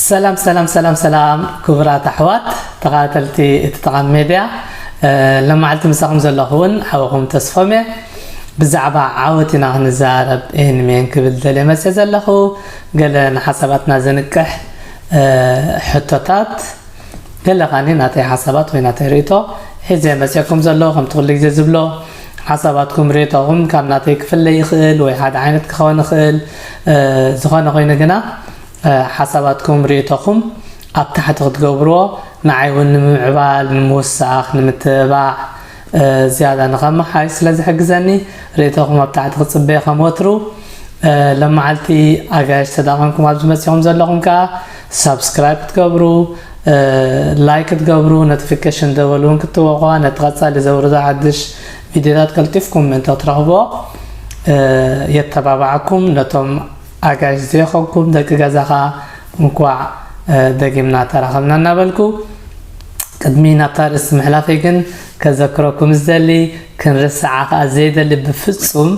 ሰላም ሰላም ሰላም ሰላም፣ ክቡራት ኣሕዋት ተኸታተልቲ እቲ ጠቓሚ ሜድያ። እ፣ ለማዓልቲ ምሳኹም ዘለኹ እውን ሓወኹም ተስፎም እየ። ብዛዕባ ዓወት ኢና ክንዛረብ እየን እየን ክብል ደልየ መፅእ ዘለኹ። ገለ ንሓሳባትና ዘንቅሕ እ፣ ሕቶታት፣ ገለ ኻኒ ናተይ ሓሳባት ወይ ናተይ ርእይቶ ሒዘ መፅእኩም ዘለኹ። ከምቲ ኩሉ ግዜ ዝብሎ፣ ሓሳባትኩም ርእይቶኹም ካብ ናተይ ክፍለ ይኽእል ወይ ሓደ ዓይነት ክኸውን ይኽእል። እ፣ ዝኾነ ኮይኑ ግና እ፣ ሓሳባትኩም ርእይቶኹም ኣብ ታሕቲ ክትገብርዎ ንዓይ እውን ንምምዕባል፣ ንምውሳኽ፣ ንምትብባዕ፣ እ፣ ዝያዳ ንኸመሓይሽ ስለ ዝሕግዘኒ ርእይቶኹም ኣብ ታሕቲ ክፅበየ ከም ወትሩ። እ፣ ለመዓልቲ ኣጋይሽ ተዳቐንኩም ኣብዚ መፂኹም ዘለኹም ከዓ ሳብስክራይብ ክትገብሩ፣ እ፣ ላይክ ክትገብሩ፣ ኖቲፊኬሽን ደወል እውን ክትወቕዋ፣ ነቲ ቀፃሊ ዘውርዶ ሓድሽ ቪድዮታት ቀልጢፍኩም ምእንቲ ክትረኽብዎ፣ እ፣ የተባባዓኩም። ነቶም ኣጋይሽ ዘይኮንኩም ደቂ ገዛኻ እንኳዕ፣ እ፣ ደጊምና ተራኸብና እናበልኩ፣ ቅድሚ ናብታ ርእሲ ምሕላፈይ ግን ከዘክረኩም ዝደሊ፣ ክንርስዓ ከኣ ዘይደሊ ብፍጹም፣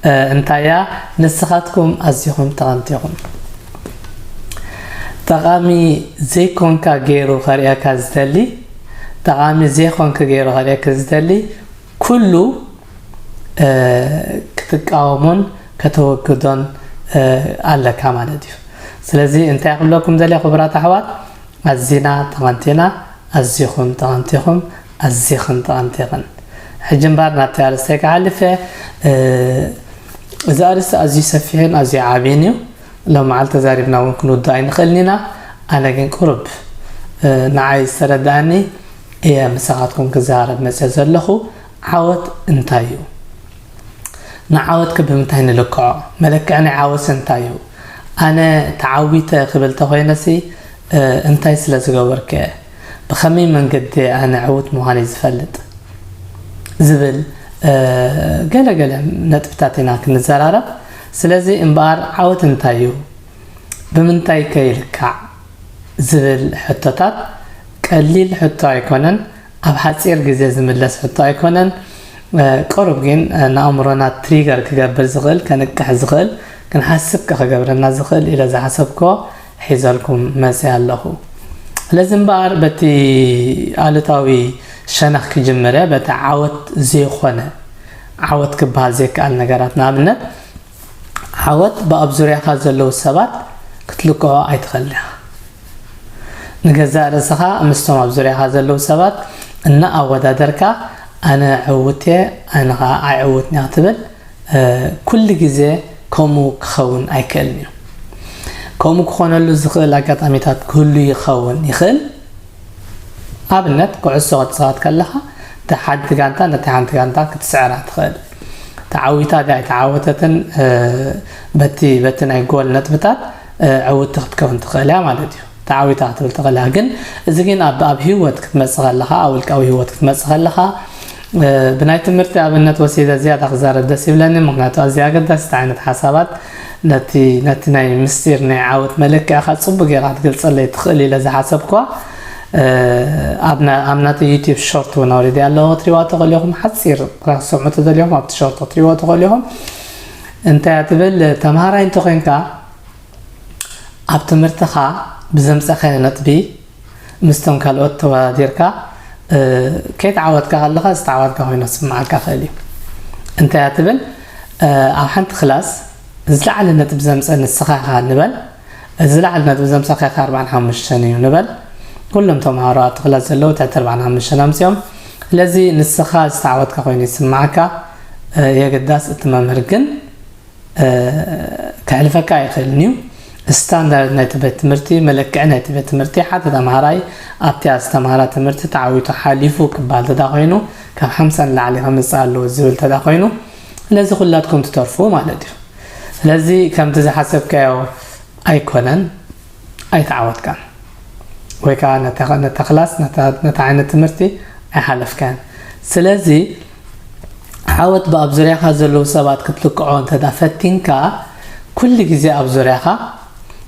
እ፣ እንታይ እያ? ንስኻትኩም ኣዚኹም ጠቐምቲ ኢኹም። ጠቓሚ ዘይኮንካ ገይሩ ከርእየካ ዝደሊ፣ ጠቓሚ ዘይኮንክ ገይሩ ከርእየክ ዝደሊ ኩሉ፣ እ፣ ክትቃወሞን ከተወግዶን፣ እ፣ ኣለካ ማለት እዩ። ስለዚ እንታይ ክብለኩም ደልየ ክቡራት ኣሕዋት፣ ኣዚና ጠቐምቲ ኢና፣ ኣዚኹም ጠቐምቲ ኢኹም፣ ኣዚኽን ጠቐምቲ ኢኽን። ሕጂ እምበር ናብቲ ኣርእስተይ ክሓልፍ እየ። እ፣ እዚ ኣርእስቲ ኣዝዩ ሰፊሕን ኣዝዩ ዓብይን እዩ። ሎም መዓልቲ ተዛሪብና እውን ክንውድኦ ኣይንኽእልን ኢና። ኣነ ግን ቁሩብ፣ እ፣ ንዓይ ዝተረድኣኒ እየ ምሳኻትኩም ክዛረብ መፅእ ዘለኹ። ዓወት እንታይ እዩ? ንዓወት ከ ብምንታይ ንልክዖ? መለክዒ ናይ ዓወትስ እንታይ እዩ? ኣነ ተዓዊተ ክብል ተኾይነሲ፣ እ፣ እንታይ ስለ ዝገበርኩ እየ? ብኸመይ መንገዲ ኣነ ዕዉት ምዃነይ ዝፈልጥ? ዝብል፣ እ፣ ገለ ገለ ነጥብታት ኢና ክንዘራረብ። ስለዚ እምበኣር ዓወት እንታይ እዩ? ብምንታይ ከ ይልካዕ? ዝብል ሕቶታት ቀሊል ሕቶ ኣይኮነን። ኣብ ሓጺር ግዜ ዝምለስ ሕቶ ኣይኮነን። እ፣ ቅሩብ ግን፣ እ፣ ንኣእምሮና ትሪገር ክገብር ዝኽእል፣ ከንቅሕ ዝኽእል፣ ክንሓስብ ከ ክገብረና ዝኽእል ኢለ ዝሓሰብኮ ሒዘልኩም መፅእ ኣለኹ። ስለዚ እምበኣር በቲ ኣሉታዊ ሸነኽ ክጅምር እየ፣ በቲ ዓወት ዘይኮነ፣ ዓወት ክበሃል ዘይከኣል ነገራት፣ ንኣብነት፣ ዓወት ብኣብ ዙርያኻ ዘለዉ ሰባት ክትልክዖ ኣይትኽእልን ኢኻ። ንገዛእ ርእስኻ ምስቶም ኣብ ዙርያኻ ዘለዉ ሰባት እናኣወዳደርካ፣ "ኣነ ዕዉት እየ፣ ኣነ ኸዓ ኣይዕውትን እየ" ክትብል፣ እ፣ ኩሉ ግዜ ከምኡ ክኸውን ኣይክእልን እዩ። ከምኡ ክኾነሉ ዝኽእል ኣጋጣሚታት ክህሉ ይኸውን ይኽእል። ኣብነት፣ ኩዕሶ ክትፃወት ከለኻ፣ እታ ሓንቲ ጋንታ ነታ ሓንቲ ጋንታ ክትስዕራ ትኽእል። ተዓዊታ ድያ ኣይተዓወተትን፣ እ፣ በቲ፣ በቲ ናይ ጎል ነጥብታት፣ እ፣ ዕውቲ ክትከውን ትኽእል እያ ማለት እዩ። ተዓዊታ ክትብል ትኽእል እያ። ግን እዚ ግን ኣብ፣ ኣብ ህይወት ክትመጽእ ከለኻ፣ ኣብ ውልቃዊ ህይወት ክትመጽእ ከለኻ፣ እ፣ ብናይ ትምህርቲ ኣብነት ወሲደ ዝያዳ ክዛረብ ደስ ይብለኒ። ምኽንያቱ ኣዝያ ኣገዳሲት ዓይነት ሓሳባት፣ ነቲ፣ ነቲ ናይ ምስጢር ናይ ዓወት መለክዕኻ ጽቡቅ ጌርካ ክትገልጸለይ ትኽእል ኢለ ዝሓሰብኳ፣ እ፣ ኣብ ና-፣ ኣብ ናተይ ዩቲዩብ ሾርት እውን ኣውሪደ ኣለኹ፣ ክትሪእዋ ትኽእሉ ኢኹም። ሓጺር ክትሰምዑ ተደሊኹም ኣብቲ ሾርት ክትሪእዎ ትኽእሉ ኢኹም። እንታይ እያ ትብል? ተምሃራይ እንተኾይንካ፣ ኣብ ትምህርትኻ ብዘምጸኻዮ ነጥቢ ምስቶም ካልኦት ተወዳዲርካ፣ እ፣ ከይተዓወትካ ከለኻ ዝተዓወትካ ኮይኑ ክስምዓካ ይኽእል እዩ። እንታይ እያ ትብል? እ፣ ኣብ ሓንቲ ክላስ ዝለዓለ ነጥቢ ዘምጸ ንስኻ ኢኻ ንበል። እዚ ዝለዓለ ነጥቢ ዘምጸ ከ ኣርባዓን ሓሙሽተን እዩ ንበል። ኩሎም ተምሃሮ ኣብቲ ክላስ ዘለዉ ትሕቲ ኣርባዓን ሓሙሽተን ኣምጺኦም። ስለዚ ንስኻ ዝተዓወትካ ኮይኑ ይስምዓካ። እ፣ የግዳስ እቲ መምህር ግን እ፣ ከሕልፈካ ኣይኽእልን እዩ። ስታንዳርድ ናይቲ ቤት ትምህርቲ፣ መለክዒ ናይቲ ቤት ትምህርቲ፣ ሓደ ተምሃራይ ኣብቲ ዝተምሃራ ትምህርቲ ተዓዊቱ ሓሊፉ ክበሃል ተዳ ኮይኑ፣ ካብ ሓምሳ ንላዕሊ ከምፅእ ኣለዎ ዝብል ተዳ ኮይኑ፣ ስለዚ ኩላትኩም ትተርፉ ማለት እዩ። ስለዚ ከምቲ ዝሓሰብካዮ ኣይኮነን፣ ኣይተዓወትካን። ወይ ከዓ ነታ፣ ነታ ክላስ፣ ነታ፣ ነታ ዓይነት ትምህርቲ ኣይሓለፍካን። ስለዚ ዓወት ብኣብ ዙርያኻ ዘለዉ ሰባት ክትልክዖ እንተ ደኣ ፈቲንካ፣ ኩሉ ግዜ ኣብ ዙርያኻ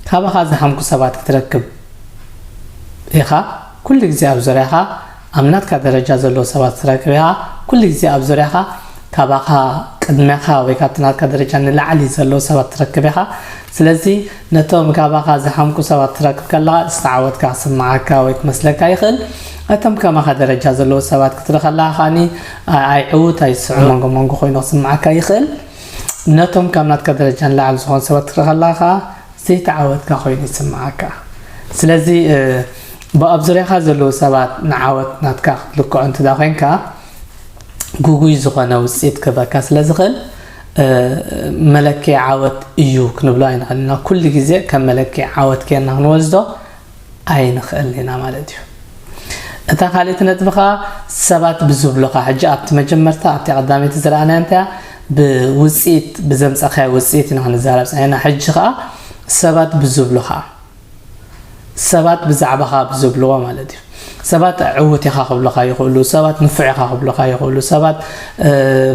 ካባኻ ዝሓምቁ ሰባት ክትረክብ ኢኻ። ኩሉ ግዜ ኣብ ዙርያኻ ኣብ ናትካ ደረጃ ዘለዉ ሰባት ክትረክብ ኢኻ። ኩሉ ግዜ ኣብ ዙርያኻ ካባኻ ቅድሜኻ ወይ ካብቲ ናትካ ደረጃ ንላዕሊ ዘለዉ ሰባት ትረክብ ኢኻ። ስለዚ ነቶም ካባኻ ዝሓምቁ ሰባት ትረክብ ከለኻ ዝተዓወትካ ክስምዓካ ወይ ክመስለካ ይኽእል። እቶም ከማኻ ደረጃ ዘለዉ ሰባት ክትርኢ ከለኻ ከኣኒ ኣይ ዕዉት ኣይስዑ መንጎ መንጎ ኮይኑ ክስምዓካ ይኽእል። ነቶም ካብ ናትካ ደረጃ ንላዕሊ ዝኾኑ ሰባት ክትርኢ ከለኻ ዘይተዓወትካ ኮይኑ ይስምዓካ። ስለዚ ኣብ ዙርያኻ ዘለዉ ሰባት ንዓወት ናትካ ክትልክዖ እንትዳ ኮይንካ ግጉይ ዝኾነ ውፅኢት ክበካ ስለ ዝኽእል መለኪ ዓወት እዩ ክንብሎ ኣይንኽእል ኢና። ኩሉ ግዜ ከም መለኪ ዓወት ጌርና ክንወስዶ ኣይንኽእል ኢና ማለት እዩ። እታ ካልእቲ ነጥቢ ከዓ ሰባት ብዝብሉኻ፣ ሕጂ ኣብቲ መጀመርታ ኣብቲ ቀዳመይቲ ዝረኣናያ እንታይ እያ? ብውፅኢት፣ ብዘምፀኻዮ ውፅኢት ኢና ክንዛረብ ፀኒሕና። ሕጂ ከዓ ሰባት ብዝብሉኻ፣ ሰባት ብዛዕባኻ ብዝብልዎ ማለት እዩ። ሰባት ዕዉት ኢኻ ክብሉኻ ይኽእሉ፣ ሰባት ንፉዕ ኢኻ ክብሉኻ ይኽእሉ፣ ሰባት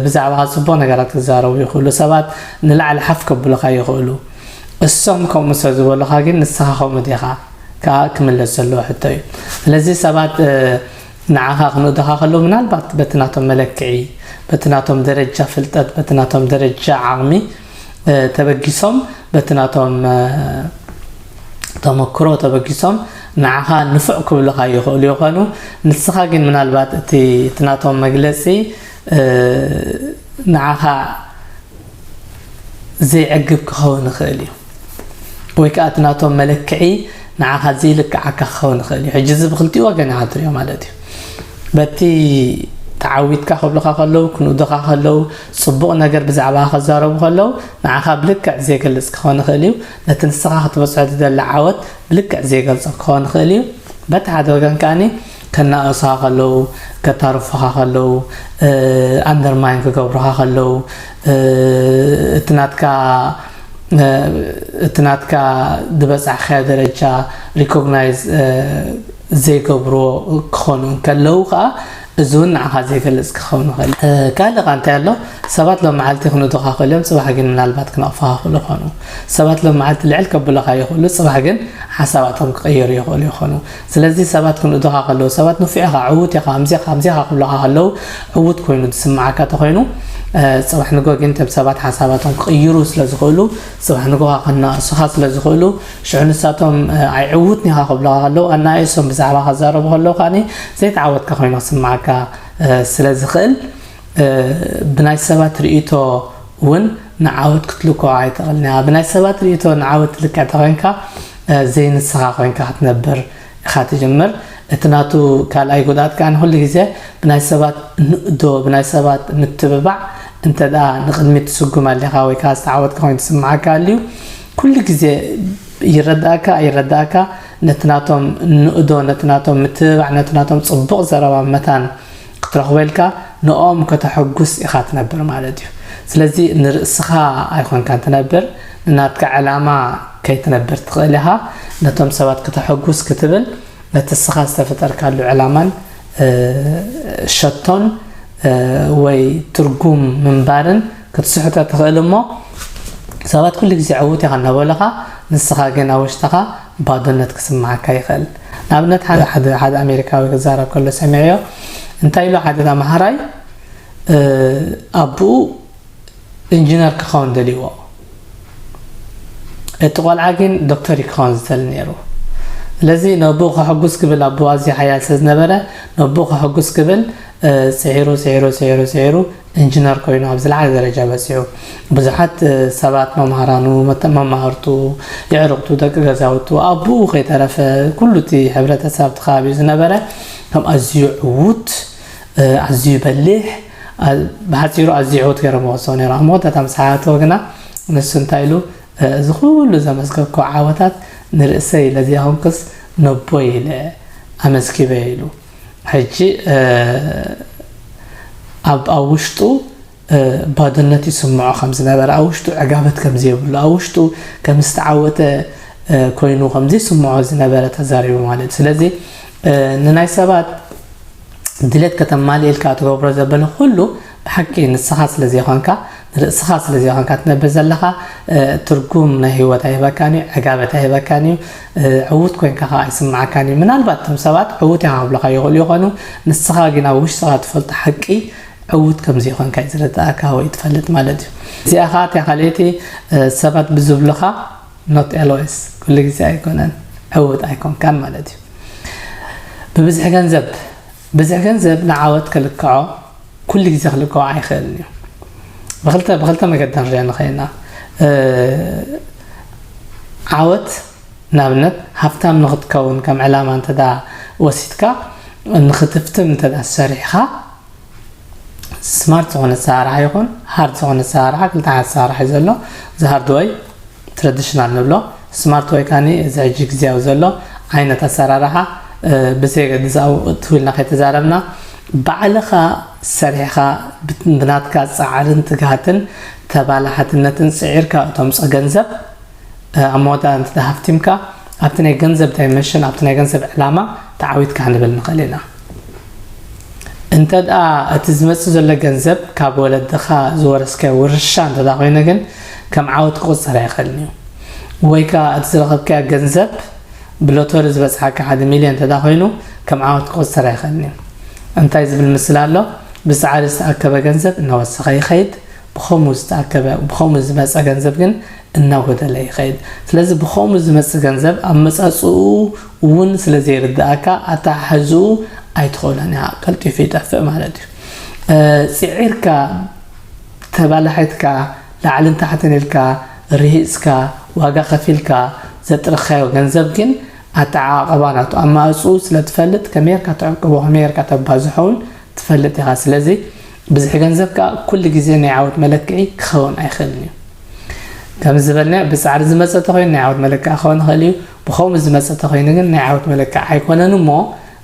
ብዛዕባኻ ፅቡቕ ነገራት ክዛረቡ ይኽእሉ፣ ሰባት ንላዕሊ ሓፍ ከብሉኻ ይኽእሉ። እሶም ከምኡ ሰብ ዝበሉኻ ግን ንስኻ ከምኡ ዲኻ ከዓ ክምለስ ዘለዎ ሕቶ እዩ። ስለዚ ሰባት ንዓኻ ክንእዱኻ ከለዉ ምናልባት በቲ ናቶም መለክዒ፣ በቲ ናቶም ደረጃ ፍልጠት፣ በቲ ናቶም ደረጃ ዓቕሚ ተበጊሶም፣ በቲ ናቶም ተመክሮ ተበጊሶም ንዓኻ ንፉዕ ክብሉኻ ይኽእሉ ይኾኑ። ንስኻ ግን ምናልባት እቲ ናቶም መግለፂ ንዓኻ ዘይዕግብ ክኸውን ይኽእል እዩ፣ ወይ ከዓ እቲ ናቶም መለክዒ ንዓኻ ዘይልክዓካ ክኸውን ይኽእል እዩ። ሕጂ እዚ ብክልቲኡ ወገን ኢኻ ትሪኦ ማለት እዩ። በቲ ተዓዊትካ ክብሉኻ ከለዉ፣ ክንእዱኻ ከለዉ፣ ፅቡቕ ነገር ብዛዕባኻ ክዛረቡ ከለዉ ንዓኻ ብልክዕ ዘይገልፅ ክኸውን ይኽእል እዩ። ነቲ ንስኻ ክትበፅሖ ትደሊ ዓወት ብልክዕ ዘይገልፆ ክኸውን ይኽእል እዩ። በቲ ሓደ ወገን ከኣኒ ከናእሱኻ ከለዉ፣ ከታርፉኻ ከለዉ፣ ኣንደርማይን ክገብሩኻ ከለዉ፣ እቲ ናትካ እቲ ናትካ ዝበፃሕካዮ ደረጃ ሪኮግናይዝ ዘይገብርዎ ክኾኑ እንከለዉ ከዓ እዚ እውን ንዓኻ ዘይገልፅ ክኸውን ይኽእል። ካልእ ከዓ እንታይ ኣሎ? ሰባት ሎም መዓልቲ ክንእዱኻ ክእሉ እዮም፣ ፅባሕ ግን ምናልባት ክነቕፉኻ ክእሉ ይኾኑ። ሰባት ሎም መዓልቲ ልዕል ከብሉኻ ይኽእሉ፣ ፅባሕ ግን ሓሳባቶም ክቕይሩ ይኽእሉ ይኾኑ። ስለዚ ሰባት ክንእዱኻ ከለዉ፣ ሰባት ንፉዕ ኢኻ፣ ዕዉት ኢኻ፣ ከምዚ ኢኻ፣ ከምዚ ኢኻ ክብሉኻ ከለዉ፣ ዕዉት ኮይኑ ዝስምዓካ ተኾይኑ፣ ፅባሕ ንጎ ግን እቶም ሰባት ሓሳባቶም ክቕይሩ ስለ ዝኽእሉ፣ ፅባሕ ንጎኻ ከናእሱኻ ስለ ዝኽእሉ፣ ሽዑ ንሳቶም ኣይ ዕዉት ኒኻ ክብሉኻ ከለዉ፣ ኣናእሶም ብዛዕባ ከዛረቡ ከለዉ ከኣኒ ዘይተዓወትካ ኮይኑ ክስምዓካ ስለ ዝኽእል፣ ብናይ ሰባት ርእይቶ እውን ንዓወት ክትልክዖ ኣይትኽእልን ኢኻ። ብናይ ሰባት ርእይቶ ንዓወት ትልክዕ ተኾይንካ፣ ዘይንስኻ ኮይንካ ክትነብር ኢኻ ትጅምር። እቲ ናቱ ካልኣይ ጉድኣት ከኣ ንኹሉ ግዜ ብናይ ሰባት ንእዶ፣ ብናይ ሰባት ምትብባዕ እንተ ደኣ ንቕድሚት ትስጉም ኣሊኻ ወይ ከኣ ዝተዓወትካ ኮይኑ ትስምዓካ ኣልዩ፣ ኩሉ ግዜ ይረዳእካ ኣይረዳእካ፣ ነቲ ናቶም ንእዶ፣ ነቲ ናቶም ምትብባዕ፣ ነቲ ናቶም ጽቡቕ ዘረባ መታን ክትረኽቦ ኢልካ ንኦም ከተሐጉስ ኢኻ ትነብር ማለት እዩ። ስለዚ ንርእስኻ ኣይኮንካን ትነብር፣ ንናትካ ዕላማ ከይትነብር ትኽእል ኢኻ። ነቶም ሰባት ከተሐጉስ ክትብል ነቲ እስኻ ዝተፈጠርካሉ ዕላማን ሸቶን ወይ ትርጉም ምንባርን ክትስሕቶ ትኽእል እሞ ሰባት ኩሉ ግዜ ዕዉት ኢኻ እናበሉኻ ንስኻ ግን ኣብ ውሽጥኻ ባዶነት ክስምዓካ ይኽእል። ንኣብነት ሓደ ሓደ ሓደ ኣሜሪካዊ ክዛረብ ከሎ ሰሚዐዮ። እንታይ ኢሉ ሓደ ተምሃራይ ኣቦኡ ኢንጂነር ክኸውን ደልይዎ፣ እቲ ቆልዓ ግን ዶክተር እዩ ክኸውን ዝደሊ ነይሩ። ስለዚ ነቦኡ ከሐጉስ ክብል ኣቦኡ ኣዝዩ ሓያል ስለ ዝነበረ ነቦኡ ከሐጉስ ክብል ስዒሩ ስዒሩ ስዒሩ ስዒሩ ኢንጂነር ኮይኑ ኣብ ዝለዓለ ደረጃ በፂሑ። ብዙሓት ሰባት መምሃራኑ፣ መማህርቱ፣ የዕርቕቱ፣ ደቂ ገዛውቱ፣ ኣቦኡ ከይተረፈ ኩሉ እቲ ሕብረተሰብ ኣብቲ ከባቢኡ ዝነበረ ከም ኣዝዩ ዕዉት፣ ኣዝዩ በሊሕ፣ ብሓፂሩ ኣዝዩ ዕዉት ገይሮም ወሰው ነይሩ። ኣብ መወዳእታ ምስ ሓተዎ ግና ንሱ እንታይ ኢሉ፣ እዚ ኩሉ ዘመዝገብኮ ዓወታት ንርእሰይ ኢለ ዘይኮንኩስ ነቦይ ኢለ ኣመዝጊበ ኢሉ። ሕጂ ኣብ ኣብ ውሽጡ ባዶነት ይስምዖ ከም ዝነበረ፣ ኣብ ውሽጡ ዕጋበት ከም ዘይብሉ፣ ኣብ ውሽጡ ከም ዝተዓወተ ኮይኑ ከም ዘይስምዖ ዝነበረ ተዛሪቡ ማለት እዩ። ስለዚ ንናይ ሰባት ድሌት ከተማልእ ኢልካ ትገብሮ ዘበለ ኩሉ ብሓቂ ንስኻ ስለ ዘይኮንካ፣ ንርእስኻ ስለ ዘይኮንካ ትነብር ዘለኻ፣ ትርጉም ናይ ህይወት ኣይህበካን እዩ፣ ዕጋበት ኣይህበካን እዩ፣ ዕዉት ኮይንካ ኸዓ ኣይስምዓካን እዩ። ምናልባት እቶም ሰባት ዕዉት ኢኻ ክብሉኻ ይኽእሉ ይኾኑ፣ ንስኻ ግን ኣብ ውሽጥኻ ትፈልጦ ሓቂ ዕውት ከም ዘይኮንካ እዩ ዝርዳእካ ወይ ትፈልጥ ማለት እዩ። እዚኣ ከዓ እታ ካልኣይቲ ሰባት ብዝብሉኻ not always፣ ኩሉ ግዜ ኣይኮነን፣ ዕውት ኣይኮንካን ማለት እዩ። ብብዝሒ ገንዘብ ብዝሒ ገንዘብ ንዓወት ክልክዖ ኩሉ ግዜ ክልክዖ ኣይኽእልን እዩ። ብክልተ ብክልተ መገዲ ንሪኦ ንኽእል ኢና። ዓወት ንኣብነት ሃፍታም ንክትከውን ከም ዕላማ እንተዳ ወሲድካ ንክትፍትም እንተዳ ሰሪሕካ ስማርት ዝኾነ ኣሰራርሓ ይኹን ሃርድ ዝኾነ ኣሰራርሓ ክልተ ዓይነት ኣሰራርሓ እዩ ዘሎ። እዚ ሃርድ ወይ ትራዲሽናል ንብሎ ስማርት ወይ ካኒ እዚ ሕጂ ግዜያዊ ዘሎ ዓይነት ኣሰራርሓ ብዘየገድስ ኣብኡ ትውልና ከይተዛረብና ባዕልኻ ሰሪሕኻ ብናትካ ፃዕርን ትግሃትን ተባላሓትነትን ስዒርካ እተምፆ ገንዘብ ኣብ መወዳእታ እንተ ሃፍቲምካ ኣብቲ ናይ ገንዘብ ዳይመንሽን ኣብቲ ናይ ገንዘብ ዕላማ ተዓዊትካ ክንብል ንኽእል ኢና። እንተ ደኣ እቲ ዝመጽእ ዘሎ ገንዘብ ካብ ወለድኻ ዝወረስካዮ ውርሻ እንተ ደኣ ኮይኑ ግን ከም ዓወት ክቑጸር ኣይኽእልን እዩ። ወይ ከኣ እቲ ዝረኸብካዮ ገንዘብ ብሎቶሪ ዝበጽሓካ ሓደ ሚልዮን እንተ ደኣ ኮይኑ ከም ዓወት ክቑጸር ኣይኽእልን እዩ። እንታይ ዝብል ምስላ ኣሎ? ብጻዕሪ ዝተኣከበ ገንዘብ እናወሰኸ ይኸይድ፣ ብኸምኡ ዝተኣከበ ብኸምኡ ዝመጸ ገንዘብ ግን እናጎደለ ይኸይድ። ስለዚ ብኸምኡ ዝመጽእ ገንዘብ ኣመጻጽኡ እውን ስለ ዘይርድኣካ ኣተሓሕዝኡ ኣይትኽእሎን ኢኻ፣ ቀልጢፉ ይጠፍእ ማለት እዩ። ጽዒርካ ተባላሒትካ ላዕልን ታሕትን ኢልካ ርሂጽካ ዋጋ ከፊልካ ዘጥረኻዮ ገንዘብ ግን ኣተዓቓቕባ ናቱ ኣማእፅኡ ስለ ትፈልጥ ከመይ ጌርካ ተዕቅቦ ከመይ ጌርካ ተባዝሖ እውን ትፈልጥ ኢኻ። ስለዚ ብዝሒ ገንዘብ ከዓ ኩሉ ግዜ ናይ ዓወት መለክዒ ክኸውን ኣይኽእልን እዩ። ከም ዝበልናዮ ብፃዕሪ ዝመፀ ተኮይኑ ናይ ዓወት መለክዒ ክኸውን ይኽእል እዩ። ብኸምኡ ዝመፀ ተኮይኑ ግን ናይ ዓወት መለክዒ ኣይኮነን እሞ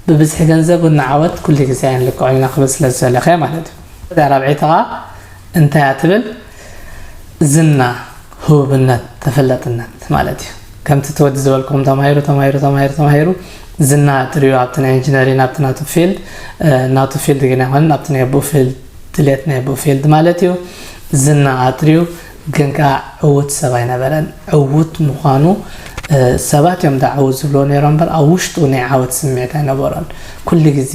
ብብዝሒ ገንዘብ እውን ንዓወት ኩሉ ግዜ ኣይንልክዖ ኢና ክብል ስለ ዝደለኸ ማለት እዩ። እዛ ራብዐይቲ ከዓ እንታይ እያ ትብል? ዝና፣ ህቡብነት፣ ተፈላጥነት ማለት እዩ። ከምቲ እቲ ወዲ ዝበልኩም ተማሂሩ ተማሂሩ ተማሂሩ ተማሂሩ ዝና ኣጥርዩ ኣብቲ ናይ ኢንጂነሪን ኣብቲ ናቱ ፊልድ ናቱ ፊልድ ግን ኣይኮነን ኣብቲ ናይ ኣቦኡ ፊልድ ድሌት ናይ ኣቦኡ ፊልድ ማለት እዩ። ዝና ኣጥርዩ ግን ከዓ ዕዉት ሰብ ኣይነበረን። ዕዉት ምዃኑ ሰባት እዮም ዳ ዕዉት ዝብልዎ ነይሮም እምበር ኣብ ውሽጡ ናይ ዓወት ስምዒት ኣይነበሮን። ኩሉ ግዜ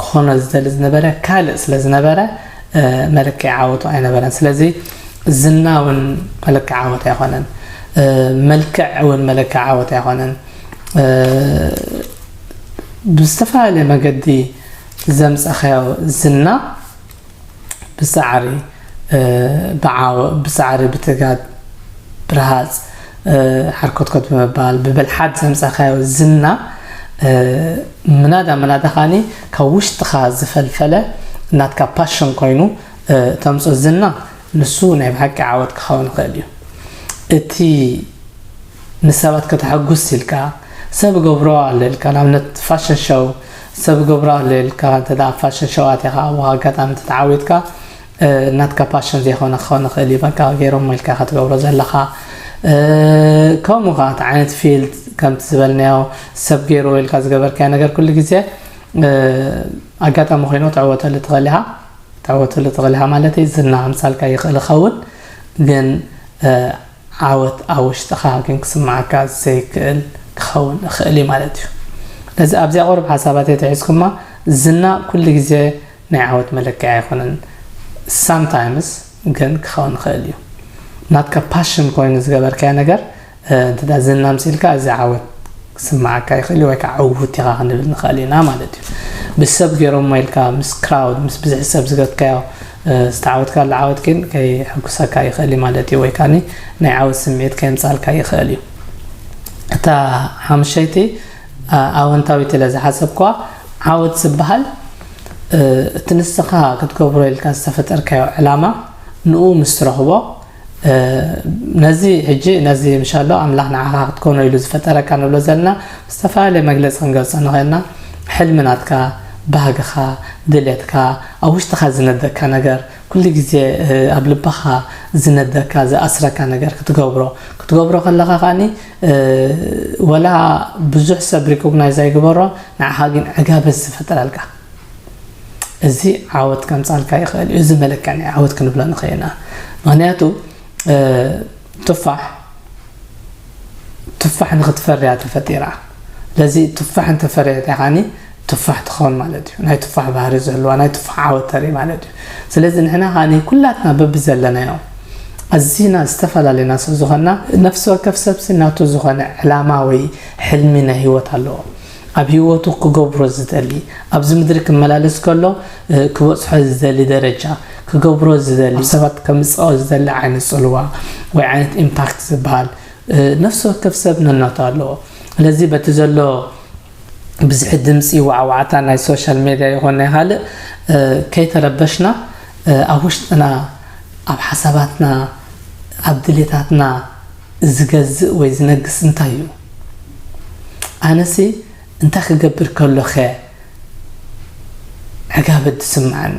ክኾኖ ዝደሊ ዝነበረ ካልእ ስለ ዝነበረ መለክዒ ዓወቱ ኣይነበረን። ስለዚ ዝና እውን መለክዒ ዓወት ኣይኮነን፣ መልክዕ እውን መለክዒ ዓወት ኣይኮነን። ብዝተፈላለየ መገዲ ዘምፀኻዮ ዝና ብፃዕሪ ብዓወ ብፃዕሪ ብትጋት ብርሃፅ ሓርኮትኮት ብምባል ብብልሓት ዘምፀኻዮ ዝና ምናዳ ምናዳ ኻኒ ካብ ውሽጥኻ ዝፈልፈለ ናትካ ፓሽን ኮይኑ ተምፅኦ ዝና ንሱ ናይ ብሓቂ ዓወት ክኸውን ይኽእል እዩ። እቲ ንሰባት ከተሐጉስ ኢልካ ሰብ ገብሮ ኣሎ ኢልካ ንኣብነት ፋሽን ሸው ሰብ ገብሮ ኣሎ ኢልካ እንተ ፋሽን ሸው ኣትኻ ኣብ ኣጋጣሚ ተተዓዊትካ ናትካ ፓሽን ዘይኮነ ክኸውን ይኽእል እዩ። በቃ ገይሮሞ ኢልካ ኢኻ ትገብሮ ዘለኻ። ከምኡ ከዓ እቲ ዓይነት ፊልድ ከምቲ ዝበልናዮ ሰብ ገይርዎ ኢልካ ዝገበርካዮ ነገር ኩሉ ግዜ ኣጋጣሚ ኮይኑ ትዕወተሉ ትኽእል ኢኻ። ትዕወተሉ ትኽእል ኢኻ ማለት እዩ። ዝና ከምፃልካ ይኽእል ይኸውን ግን ዓወት ኣብ ውሽጥኻ ግን ክስምዓካ ዘይክእል ክኸውን ይኽእል እዩ ማለት እዩ። ስለዚ ኣብዚኣ ቁሩብ ሓሳባት እየ ተሒዝኩማ። ዝና ኩሉ ግዜ ናይ ዓወት መለክዒ ኣይኮነን። ሳምታይምስ ግን ክኸውን ይኽእል እዩ። ናትካ ፓሽን ኮይኑ ዝገበርካዮ ነገር እንተ ዝና ምሲልካ እዚ ዓወት ክስምዓካ ይኽእል እዩ ወይ ከዓ ዕዉት ኢኻ ክንብል ንኽእል ኢና ማለት እዩ። ብሰብ ገይሮሞ ኢልካ ምስ ክራውድ ምስ ብዝሒ ሰብ ዝገትካዮ ዝተዓወትካሉ ዓወት ግን ከይሕጉሰካ ይኽእል እዩ ማለት እዩ ወይ ከዓ ናይ ዓወት ስምዒት ከየምፃልካ ይኽእል እዩ። እታ ሓሙሸይቲ ኣወንታዊት ኢለ ዝሓሰብኳ ዓወት ዝበሃል እቲ ንስኻ ክትገብሮ ኢልካ ዝተፈጠርካዮ ዕላማ ንኡ ምስ ትረኽቦ ነዚ ሕጂ ነዚ ምሻሎ ኣምላኽ ንዓኻ ክትኮኖ ኢሉ ዝፈጠረካ ንብሎ ዘለና ዝተፈላለየ መግለፂ ክንገልፆ ንኽእልና ሕልሚ ናትካ ባህግኻ ድሌትካ ኣብ ውሽጥኻ ዝነደካ ነገር ኩሉ ግዜ ኣብ ልብኻ ዝነደካ ዝኣስረካ ነገር ክትገብሮ ክትገብሮ ከለኻ ከዓኒ ወላ ብዙሕ ሰብ ሪኮግናይዝ ኣይግበሮ ንዓኻ ግን ዕጋበት ዝፈጥረልካ እዚ ዓወት ከምፃልካ ይኽእል እዩ። እዚ መለክዕ ናይ ዓወት ክንብሎ ንኽእል ኢና። ምክንያቱ ቱፋሕ ቱፋሕ ንክትፈርያ ተፈጢራ። ስለዚ ቱፋሕ እንተፈረየት ኢኻኒ ቱፋሕ ትኸውን ማለት እዩ። ናይ ቱፋሕ ባህሪ ዘለዋ ናይ ቱፋሕ ዓወት ተርኢ ማለት እዩ። ስለዚ ንሕና ከኣ ኩላትና በብዘለናዮ ኣዚና ዝተፈላለየና ስለ ዝኾንና፣ ነፍሲ ወከፍ ሰብሲ ናቱ ዝኾነ ዕላማ ወይ ሕልሚ ናይ ህይወት ኣለዎ። ኣብ ህይወቱ ክገብሮ ዝደሊ፣ ኣብዚ ምድሪ ክመላለስ ከሎ ክበጽሖ ዝደሊ ደረጃ፣ ክገብሮ ዝደሊ፣ ሰባት ከምጽኦ ዝደሊ ዓይነት ጽልዋ ወይ ዓይነት ኢምፓክት ዝበሃል፣ ነፍሲ ወከፍ ሰብ ነናቱ ኣለዎ። ስለዚ በቲ ዘሎ ብዝሒ ድምፂ ዋዕዋዕታ ናይ ሶሻል ሜድያ ይኾን ናይ ካልእ ከይተረበሽና፣ ኣብ ውሽጥና፣ ኣብ ሓሳባትና፣ ኣብ ድሌታትና ዝገዝእ ወይ ዝነግስ እንታይ እዩ? ኣነሲ እንታይ ክገብር ከሎኸ ዕጋበት ዝስምዓኒ?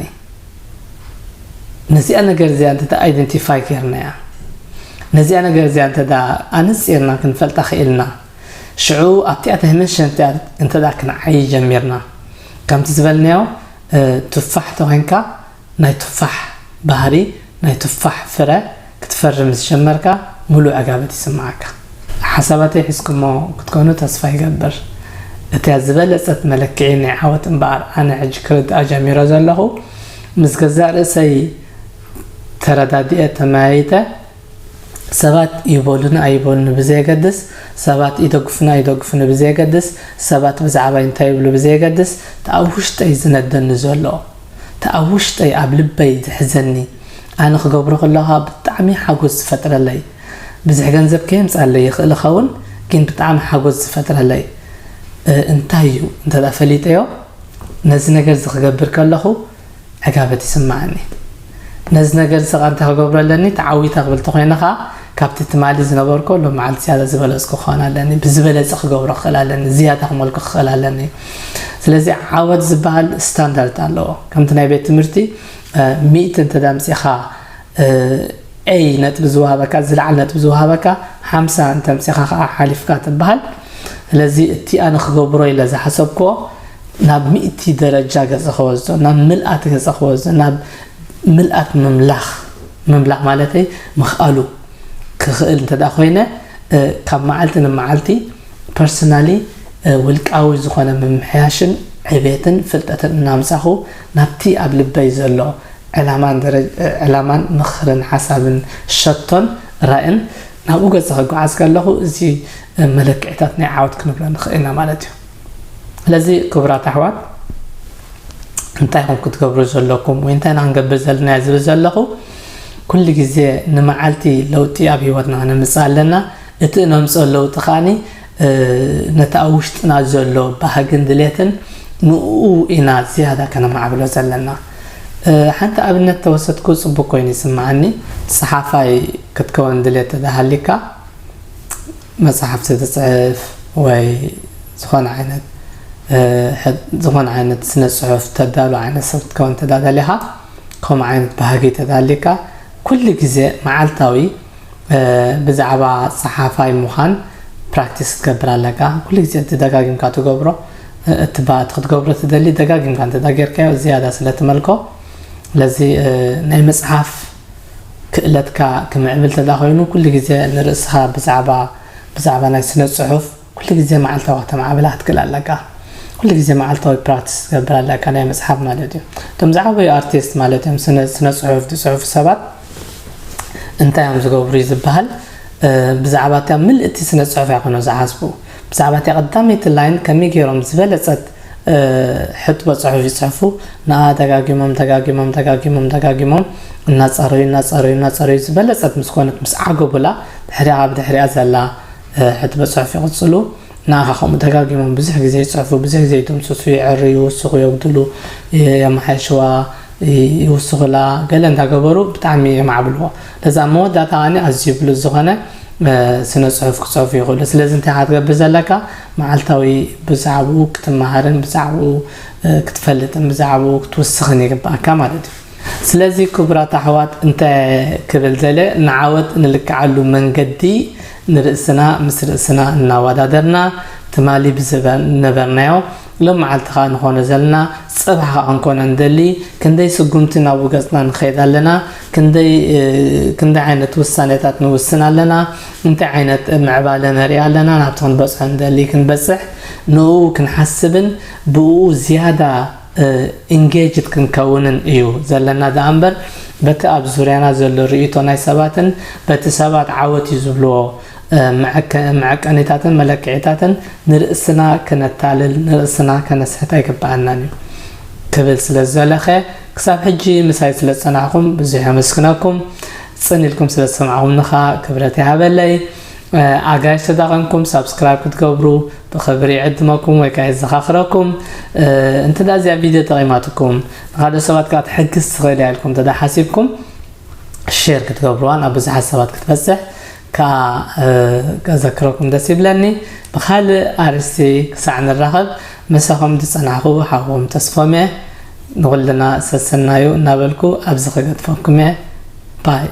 ነዚኣ ነገር እዚኣ እንተ ኣይደንቲፋይ ጌርናያ፣ ነዚኣ ነገር እዚኣ እንተ ኣነፂርና ክንፈልጣ ክኢልና፣ ሽዑ ኣብቲኣ ተህመሸንቲኣ እንተ ክንዓይ ጀሚርና፣ ከምቲ ዝበልናዮ፣ ቱፋሕ ተኾይንካ ናይ ቱፋሕ ባህሪ፣ ናይ ቱፋሕ ፍረ ክትፈሪ ምስ ጀመርካ፣ ሙሉእ ዕጋበት ይስምዓካ። ሓሳባተይ ሒዝኩሞ ክትኮኑ ተስፋ ይገብር። እቲያ ዝበለጸት መለክዒ ናይ ዓወት እምበኣር፣ ኣነ ሕጂ ክርድኣ ጀሚረ ዘለኹ፣ ምስ ገዛእ ርእሰይ ተረዳዲኤ፣ ተመያይጠ፣ ሰባት ይበሉኒ ኣይበሉኒ ብዘየገድስ፣ ሰባት ይደግፉኒ ኣይደግፉኒ ብዘየገድስ፣ ሰባት ብዛዕባይ እንታይ ይብሉ ብዘየገድስ፣ እቲ ኣብ ውሽጠይ ዝነደኒ ዘሎ፣ እቲ ኣብ ውሽጠይ ኣብ ልበይ ዝሕዘኒ፣ ኣነ ክገብሮ ከለኻ ብጣዕሚ ሓጎስ ዝፈጥረለይ፣ ብዙሕ ገንዘብ ከየምጻለይ ይኽእል ይኸውን፣ ግን ብጣዕሚ ሓጎስ ዝፈጥረለይ እንታይ እዩ እንተ ፈሊጠዮ፣ ነዚ ነገር እዚ ክገብር ከለኹ ዕጋበት ይስምዓኒ። ነዚ ነገር እዚ ከኣ እንታይ ክገብሮ ኣለኒ? ተዓዊተ ክብል ተኾይነ ከኣ፣ ካብቲ ትማሊ ዝነበርኮ ሎም መዓልቲ ዝያዳ ዝበለጽኩ ክኸውን ኣለኒ፣ ብዝበለጸ ክገብሮ ክኽእል ኣለኒ፣ ዝያዳ ክመልኮ ክኽእል ኣለኒ። ስለዚ ዓወት ዝበሃል ስታንዳርድ ኣለዎ። ከምቲ ናይ ቤት ትምህርቲ ሚእቲ እንተ ኣምጺኻ ኤይ ነጥቢ ዝወሃበካ፣ ዝለዓል ነጥቢ ዝወሃበካ፣ ሓምሳ እንተ ኣምጺኻ ከኣ ሓሊፍካ ትበሃል። ስለዚ እቲ ኣነ ክገብሮ ኢለ ዝሓሰብክዎ ናብ ሚእቲ ደረጃ ገጸ ክወስዶ፣ ናብ ምልኣት ገጸ ክወስዶ፣ ናብ ምልኣት ምምላኽ፣ ምምላኽ ማለተይ ምኽኣሉ ክኽእል እንተ ኮይነ፣ ካብ መዓልቲ ንመዓልቲ ፐርሰናሊ ውልቃዊ ዝኾነ ምምሕያሽን ዕቤትን ፍልጠትን እናምጻኹ ናብቲ ኣብ ልበይ ዘሎ ዕላማን ደረ- ዕላማን ምኽርን ሓሳብን ሸቶን ራእን ናብኡ ገጸ ክጓዓዝ ከለኹ፣ እዚ መለክዒታት ናይ ዓወት ክንብሎ ንኽእል ኢና ማለት እዩ። ስለዚ ክቡራት ኣሕዋት፣ እንታይ ኢኹም ክትገብሩ ዘለኩም ወይ እንታይ ኢና ክንገብር ዘለና ዝብል ዘለኹ፣ ኩሉ ግዜ ንመዓልቲ ለውጢ ኣብ ህይወትና ክነምጽእ ኣለና። እቲ እነምጽኦ ለውጢ ከኣኒ ነቲ ኣብ ውሽጥና ዘሎ ባህግን ድሌትን ንኡ ኢና ዝያዳ ከነማዕብሎ ዘለና። ሓንቲ ኣብነት ተወሰድኩ ጽቡቅ ኮይኑ ይስምዓኒ። ጸሓፋይ ክትከውን ድሌት ተዳሃሊካ፣ መጽሓፍቲ ትጽሕፍ ወይ ዝኾነ ዓይነት ዝኾነ ዓይነት ስነ ጽሑፍ ተዳሉ ዓይነት ሰብ ክትከውን ተዳደሊኻ፣ ከምኡ ዓይነት ባህጊ ተዳሊካ፣ ኩሉ ግዜ መዓልታዊ ብዛዕባ ጸሓፋይ ምዃን ፕራክቲስ ክትገብር ኣለካ። ኩሉ ግዜ እቲ ደጋጊምካ ትገብሮ፣ እቲ ባ- እቲ ክትገብሮ ትደሊ ደጋጊምካ እንተ ጌርካዮ ዝያዳ ስለ ትመልኮ፣ ስለዚ ናይ ምጽሓፍ ክእለትካ ክምዕብል ተዳ ኮይኑ፣ ኩሉ ግዜ ንርእስኻ ብዛዕባ ብዛዕባ ናይ ስነ ጽሑፍ ኩሉ ግዜ መዓልታዊ ከተማዕብላ ክትክእል ኣለካ። ኩሉ ግዜ መዓልታዊ ፕራክቲስ ክትገብር ኣለካ፣ ናይ ምጽሓፍ ማለት እዩ። እቶም ዝዓበዩ ኣርቲስት ማለት እዮም፣ ስነ ስነ ጽሑፍ ዝጽሕፉ ሰባት እንታይ እዮም ዝገብሩ እዩ ዝበሃል፣ ብዛዕባ እታ ምልእቲ ስነ ጽሑፍ ኣይኮነ ዝሓስቡ፣ ብዛዕባ እታ ቀዳመይቲ ላይን ከመይ ገይሮም ዝበለጸት ሕጥቦ ጽሑፍ ይጽሕፉ። ንኣ ደጋጊሞም ደጋጊሞም ደጋጊሞም ደጋጊሞም እናጸረዩ እናጸረዩ እናጸረዩ ዝበለጸት ምስ ኮነት ምስ ዓገቡላ፣ ድሕሪኣ ብድሕሪኣ ዘላ ሕጥቦ ጽሑፍ ይቕጽሉ። ንኣኻ ከምኡ ደጋጊሞም ብዙሕ ግዜ ይጽሕፉ፣ ብዙሕ ግዜ ይድምስሱ፣ ይዕርዩ፣ ይውስኹ፣ የጉድሉ፣ የመሓይሽዋ፣ ይውስኹላ፣ ገለ እንዳገበሩ ብጣዕሚ የማዕብልዎ። ነዚ ኣብ መወዳእታ ከኣ ኣዝዩ ብሉጽ ዝኾነ ስነ ጽሑፍ ክጽሕፉ ይኽእሉ። ስለዚ እንታይ ኢኻ ትገብር ዘለካ? መዓልታዊ ብዛዕባኡ ክትመሃርን ብዛዕባኡ ክትፈልጥን ብዛዕባኡ ክትውስኽን ይግብኣካ ማለት እዩ። ስለዚ ክቡራት ኣሕዋት፣ እንታይ ክብል ደለ፣ ንዓወት ንልክዓሉ መንገዲ ንርእስና ምስ ርእስና እናወዳደርና፣ ትማሊ ብዝነበርናዮ ሎም መዓልቲ ኸኣ ንኾኖ ዘለና፣ ጽባሕ ኸኣ ክንኮኖ ንደሊ፣ ክንደይ ስጉምቲ ናብኡ ገጽና ንኸይድ ኣለና፣ ክንደይ ክንደይ ዓይነት ውሳኔታት ንውስን ኣለና፣ እንታይ ዓይነት ምዕባለ ነርኢ ኣለና፣ ናብቲ ክንበጽሖ ንደሊ ክንበጽሕ ንኡ ክንሓስብን ብኡ ዝያዳ ኢንጌጅድ ክንከውንን እዩ ዘለና። ደኣ እምበር በቲ ኣብ ዙርያና ዘሎ ርእይቶ ናይ ሰባትን በቲ ሰባት ዓወት እዩ ዝብልዎ መዐቀኒታትን መለክዒታትን ንርእስና ክነታልል ንርእስና ከነስሕት ኣይግብኣናን እዩ ክብል ስለ ዝደለኸ፣ ክሳብ ሕጂ ምሳይ ስለ ዝጸናሕኩም ብዙሕ የመስግነኩም። ጽን ኢልኩም ስለ ዝሰማዕኹምኒ ኸኣ ክብረት ይሃበለይ። ኣጋይሽ ተዳቐንኩም ሳብስክራይብ ክትገብሩ ብኽብሪ ይዕድመኩም ወይ ከዓ የዘኻኽረኩም። እንተ እዚኣ ቪድዮ ጠቒማትኩም ንኻልኦት ሰባት ከዓ ትሕግዝ ትኽእል እያ ኢልኩም እንተ ሓሲብኩም ሼር ክትገብርዋን ኣብ ብዙሓት ሰባት ክትበፅሕ ከዓ ከዘክረኩም ደስ ይብለኒ። ብካልእ ኣርእስቲ ክሳዕ ንራኸብ ምሳኹም ዝፀናሕኹ ሓውኹም ተስፎም እየ። ንኹልና ሰሰናዩ እናበልኩ ኣብዚ ክገድፈኩም እየ። ባይ።